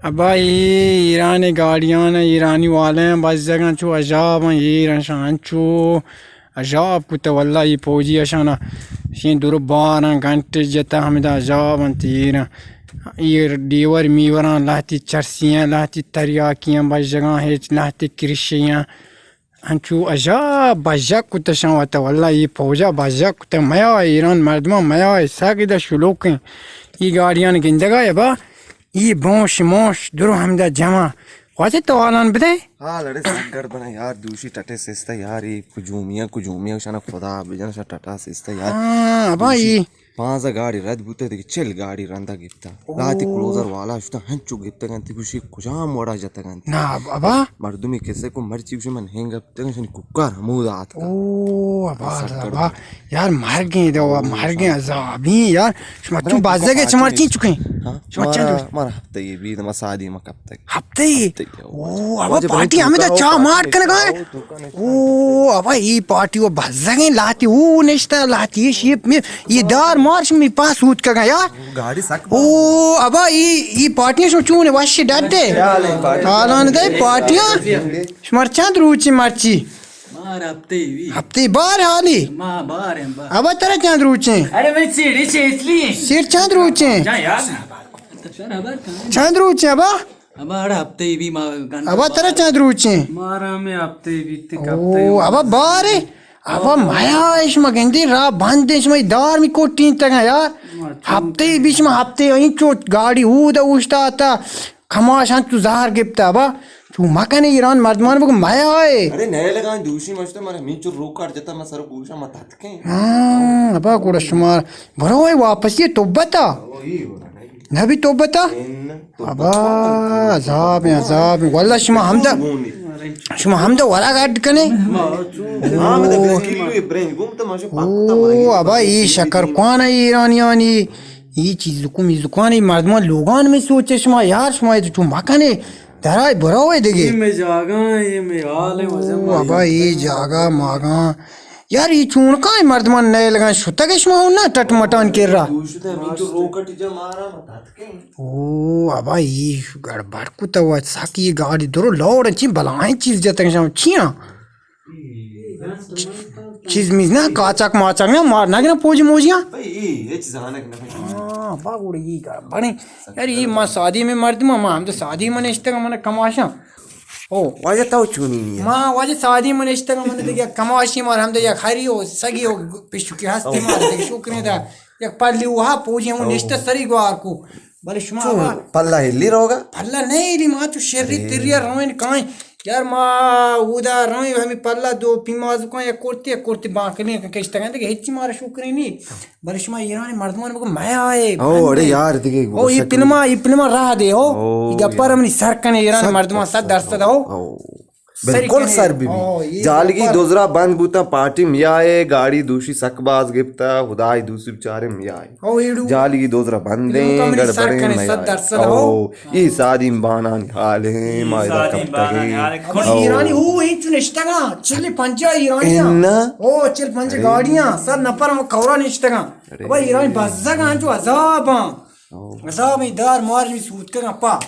ابا، اے ایرانی گاڑیاں، ایرانی والیاں بزگاں چو عذاباں، ایران شان چو عذاب کتہ واللہ، اے فوجی اشانا شین دور باراں گھنٹے جتا ہمدا عذاب انت ایران۔ اے ڈیور میوراں لہتی چرسیاں، لہتی تریاکیاں بزگاں، ہچ لہتی کرشیاں۔ انچو عجاب بجک کتہ شان وتا، واللہ اے فوجا بجک کتہ، میا ایران مردماں میا ساگدہ شلوکیں۔ اے گاڑیاں گندگا ابا، اے بونش مونش درو ہمدا جمع۔ واجہ تو حالان بدے؟ حال اڑے سک گڑ بنا یار، دوشی ٹٹے سستا یار، اے کجومیاں کجومیاں شان خدا بجن شان ٹٹا سستا یار۔ ہاں ابا، دوشی اے پانزدہ گاڑی رد بوتگ، دگہ چل گاڑی رندا گپتگ۔ او۔ لہتے کلوزر والا شتگ، ہنچو گپتگ انت، گوشی کجام وڑا جتگ انت۔ نا ابا۔ مردمی کسے کو مرچی گوشی من ہنگ گپتگ، شنی کوکار ہمودا آتکگ۔ او ابا، ابا۔ یار مرگیں دو، مرگیں عذابیں یار۔ شما چون بزگے، شما چی چکیں؟ ہاں؟ شما چند مارا، روچ؟ مارا ہفتہ یے بید، ما سادی ما کپتگ۔ ہفتہ یے؟ ہفتہ یے۔ او ابا، واجہ بھائی پارٹی ہمیں تو چاہ مار کنگا ہے۔ او ابا، اے پارٹی و بزگیں لہتی، او نشتہ لہتی، اے شیپ میں، اے دار مار شمی پاس ہوت کگا یار۔ گاڑی سک۔ او ابا، اے، اے پارٹیاں شما چون وش ڈڈے؟ حالان دے پارٹیاں۔ شمار چند روچی مرچی؟ مار ہفتے وی۔ ہفتے بار حالی؟ ما بار ہیں، بار۔ ابا ترا چند روچیں؟ ارے میں سیڑھی سے اس لیے۔ سیر چند روچیں؟ جا یار۔ چند روچیں ابا؟ ابا، اڑ ہفتے بی ما گنڈ ابا، ترا چند روچیں؟ مارا میں ہفتے بیت، او، ہفتے ابا، بارے۔ ابا، میا، شما گندے راہ بند، شما دار می کوٹین تگا یار۔ ہفتے بی شما ہفتے، این چو گاڑی ہود اوشتا آتا، کماش ہن تو زہر گپتا، ابا۔ چو مکن ایران مردمان بگو میا ہے۔ ارے، نئے لگان دوشی مشتا، مارا مین چو روکار جتا، ما سر گوشا ما تتکیں۔ ہاں، ابا، گوڑا شما برو واپسی توبتا۔ نبی توبتا؟ ابا، عذاب ہیں، عذاب ہیں۔ واللہ شما ہمدا، شما ہمدا ورگ اڈ کنے۔ او ابا، اے شکر کوان ایرانیانی، اے چیز زکو می زکوانی مردمان لوگان میں سوچے شما یار، شما اے تو چون مکنے، درائے برو دگے۔ اے میں جاگا ہیں، اے میں حال ہیں، او ابا، اے جاگا ماگا۔ یار، اے چونکا اے مردمان نئے لگان شتگ شما ہوں نا ٹٹ مٹان کر رہا۔ او ابا، اے گڑبڑ کتہ و سک اے گاڑی درو لوڑ چی بلائیں چیز جتگ شما چیاں؟ چیز میز نا، کاچاک ماچاک نا، مار نہ گنا پوجی موجیاں۔ ہاں، ابا گوڑے اے گڑبڑیں۔ یار، اے ما سادی میں مردم، ما ہم تو سادی من اشتگ من کماشاں۔ او۔ واجہ تو چونی نہیں ہے؟ ما واجہ سادی من اشتگ من دگہ کماشی مار ہم دگہ خری ہو، سگی ہو، پشو کی ہستی مار دگہ شکریں دا۔ یک پلی وہا پوجی ہم نشتہ سری گوار کو۔ بلے شما چون؟ ابا پلہ ہلی روگا؟ پلہ نہیں ہلی، ما چو شری تری روین کائیں۔ یار ما اودا روین ہمیں پلہ دو پیماز کائیں، یک کرتی، یک کرتی بانکلی کشتگن دگہ ہچی مارا شکری نہیں۔ بلے شما ایرانی مردمان بگو میا ہے۔ او، اڑے یار دگہ او، اے فلما، اے فلما راہ دے ہو۔ او، اے گپار منی سر کنے ایرانی مردمان صد درصد ہو۔ بالکل سر بی بی۔ جالگی دوزرا بند بوتا، پارٹی میائے، گاڑی دوشی سک باز گپتا، خدای دوشی بچارے میائے۔ جالگی دوزرا بندیں، گڑبڑیں میائے۔ او، اے سادیم بانانی حال ہیں، ما ادا کپتگیں۔ ایرانی ہو، انچو نشتگاں، چل پنجاہ ایرانی۔ او، چل پنجاہ گاڑیاں، سر نفر ہم کورا نشتگاں۔ ابا ایرانی بزگاں، جو عذاباں۔ عذابیں دار مار می سوتکگاں پا۔